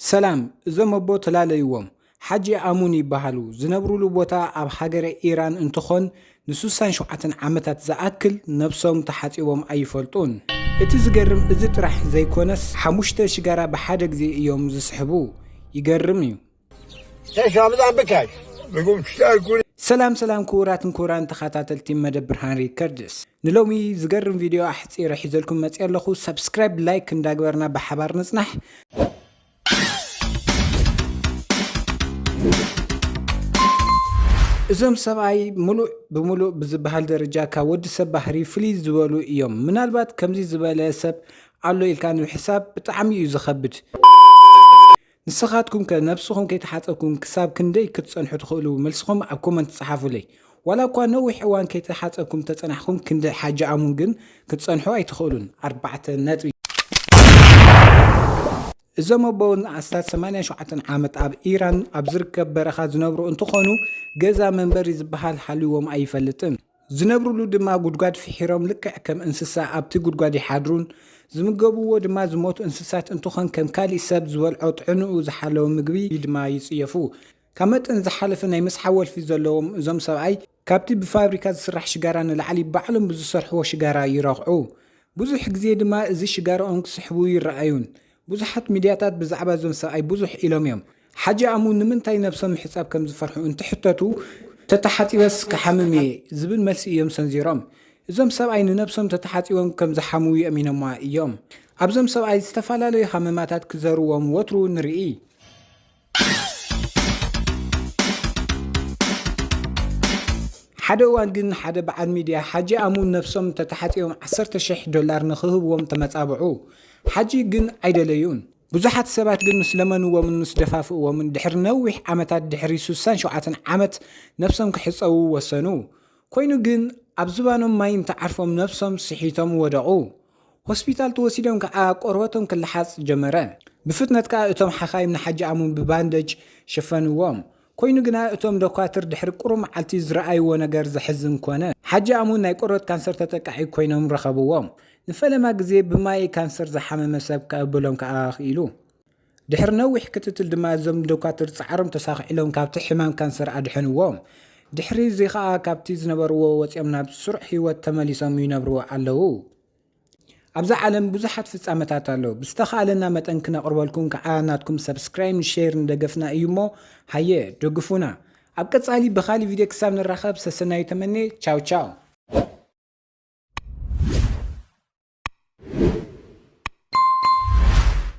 ሰላም፣ እዞም ኣቦ ተላለይዎም። ሓጂ ኣሙን ይበሃሉ። ዝነብሩሉ ቦታ ኣብ ሃገረ ኢራን እንትኾን፣ ንስሳን ሸውዓተን ዓመታት ዝኣክል ነብሶም ተሓጺቦም ኣይፈልጡን። እቲ ዝገርም እዚ ጥራሕ ዘይኮነስ፣ ሓሙሽተ ሽጋራ ብሓደ ግዜ እዮም ዝስሕቡ። ይገርም እዩ። ተሻምዛን ብካሽ ምግብ ትሻልኩ ሰላም ሰላም፣ ክቡራትን ክቡራን ተኸታተልቲ መደብ ብርሃን ሪከርድስ፣ ንሎሚ ዝገርም ቪድዮ ኣሕጺረ ሒዘልኩም መጽእ ኣለኹ። ሰብስክራይብ፣ ላይክ እንዳግበርና ብሓባር ንጽናሕ። እዞም ሰብኣይ ሙሉእ ብሙሉእ ብዝበሃል ደረጃ ካብ ወዲ ሰብ ባህሪ ፍልይ ዝበሉ እዮም። ምናልባት ከምዚ ዝበለ ሰብ ኣሎ ኢልካ ንምሕሳብ ብጣዕሚ እዩ ዝኸብድ። ንስኻትኩም ከ ነብስኹም ከይተሓጸብኩም ክሳብ ክንደይ ክትጸንሑ ትኽእሉ? መልስኹም ኣብ ኮመንት ጸሓፉለይ። ዋላ እኳ ነዊሕ እዋን ከይተሓጸብኩም ተጸናሕኩም፣ ክንዲ ሓጂ ኣሙን ግን ክትጸንሑ ኣይትኽእሉን። ኣርባዕተ ነጥቢ። እዞም ኣቦ ኣስታት ሰማንያን ሸውዓተን ዓመት ኣብ ኢራን ኣብ ዝርከብ በረኻ ዝነብሩ እንትኾኑ፣ ገዛ መንበሪ ዝበሃል ሃልይዎም ኣይፈልጥን። ዝነብሩሉ ድማ ጉድጓድ ፍሒሮም፣ ልክዕ ከም እንስሳ ኣብቲ ጉድጓድ ይሓድሩን፣ ዝምገብዎ ድማ ዝሞቱ እንስሳት እንትኾን፣ ከም ካሊእ ሰብ ዝበልዖ ጥዕንኡ ዝሓለወ ምግቢ ድማ ይጽየፉ። ካብ መጠን ዝሓለፈ ናይ ምስሓ ወልፊ ዘለዎም እዞም ሰብኣይ፣ ካብቲ ብፋብሪካ ዝስራሕ ሽጋራ ንላዕሊ ባዕሎም ብዝሰርሕዎ ሽጋራ ይረኽዑ። ብዙሕ ግዜ ድማ እዚ ሽጋራኦም ክስሕቡ ይረኣዩን። ብዙሓት ሚድያታት ብዛዕባ እዞም ሰብኣይ ብዙሕ ኢሎም እዮም። ሓጂ ኣሙ ንምንታይ ነብሶም ምሕጻብ ከም ዝፈርሑ እንትሕተቱ፣ "ተተሓጺበስ ክሓምም እየ" ዝብል መልሲ እዮም ሰንዚሮም። እዞም ሰብኣይ ንነብሶም ተተሓጺቦም ከም ዝሓምዉ የእሚኖማ እዮም። ኣብዞም ሰብኣይ ዝተፈላለዩ ሃመማታት ክዘርዎም ወትሩ ንርኢ። ሓደ እዋን ግን ሓደ በዓል ሚድያ ሓጂ ኣሙ ነብሶም ተተሓጺቦም ዓሰርተ ሽሕ ዶላር ንኽህብዎም ተመጻብዑ። ሓጂ ግን ኣይደለዩን። ብዙሓት ሰባት ግን ምስ ለመንዎምን ምስ ደፋፍእዎምን ድሕሪ ነዊሕ ዓመታት፣ ድሕሪ ስሳን ሸውዓተን ዓመት ነብሶም ክሕጸቡ ወሰኑ። ኮይኑ ግን ኣብ ዝባኖም ማይ እንተዓርፎም ነብሶም ስሒቶም ወደቑ። ሆስፒታል ተወሲዶም ከኣ ቆርበቶም ክለሓጽ ጀመረ። ብፍጥነት ከኣ እቶም ሓኻይም ንሓጂ ኣሙን ብባንደጅ ሸፈንዎም። ኮይኑ ግና እቶም ዶኳትር ድሕሪ ቁሩብ መዓልቲ ዝረኣይዎ ነገር ዘሕዝን ኮነ። ሓጂ ኣሙን ናይ ቆርበት ካንሰር ተጠቃዒ ኮይኖም ረኸብዎም። ንፈለማ ግዜ ብማይ ካንሰር ዝሓመመ ሰብ ከእብሎም ከኣ ክኢሉ። ድሕሪ ነዊሕ ክትትል ድማ እዞም ዶኳትር ጻዕሮም ተሳኺዕሎም ካብቲ ሕማም ካንሰር ኣድሐንዎም። ድሕሪ እዚ ኸኣ ካብቲ ዝነበርዎ ወጺኦም ናብ ስሩዕ ህይወት ተመሊሶም ይነብሩ ኣለዉ። ኣብዛ ዓለም ብዙሓት ፍጻመታት ኣሎ። ብዝተኻእለና መጠን ክነቕርበልኩም ከኣ ናትኩም ሰብስክራይብ፣ ሼር ንደገፍና እዩ እሞ ሃየ ደግፉና። ኣብ ቀጻሊ ብኻሊእ ቪድዮ ክሳብ ንራኸብ ሰሰናዩ ተመኔ። ቻው ቻው።